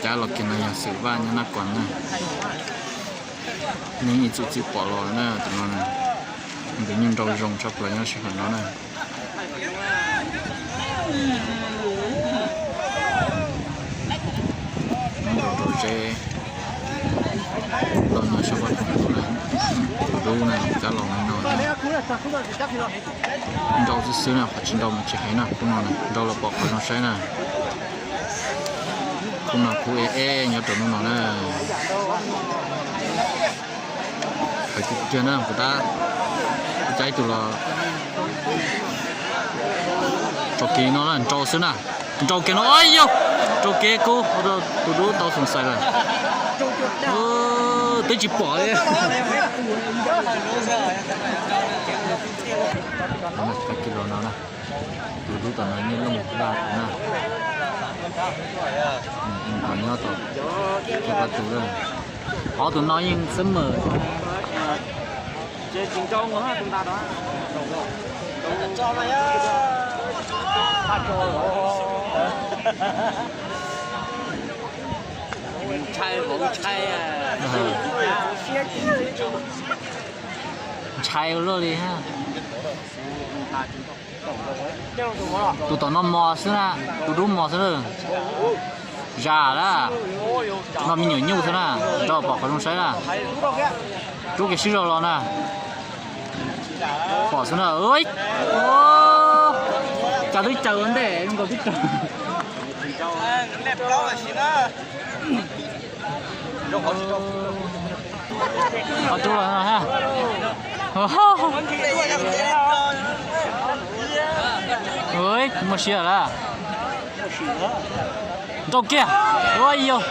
Cab los kiag no yog Xwm Vaj nyob Naj Kuam na. Neeg ib txwm txiv pom los na, tus no na, nws nyuag nrau zoo tshaj plaws nyob sij hawm no na. Nrau nrau zeb, nrau nyob sab pab koog tus na, tus dub na, cab los no. Nrau xwb xwb na, qhov tsis nrau mas tsis hais na, khub no na, nrau los pom qhov zoo saib na. Khub no khub eb eb nyob rau hnub no na. Hais tiag tiag na, kuv tab, kuv cab ib tug los tso kev no na, nrau xwb na, nrau kev no, yog nrau kev kub, tus dub tau xoom xais lawm. Twb tsis pom li. Cab kiag los no na, tus dub tom no nyob Looj Vaj na. Nws nyob tom cov pab tus lawm. Ob tus no yeej xab mawm. Ntshai ua luaj li. Tus tom no mos xwb na, tus dub mos xwb na. Zam na, no me nyuam nyuj xwb na, nrau pom qhov zoo saib na. Rub kiag sib zog los na. Pom xwb na. Cas twb caws ua ntej zoo nkaus twb caws. Qhov rub los no ha. Muaj siab lawm. Nrau kiag. Ua yog.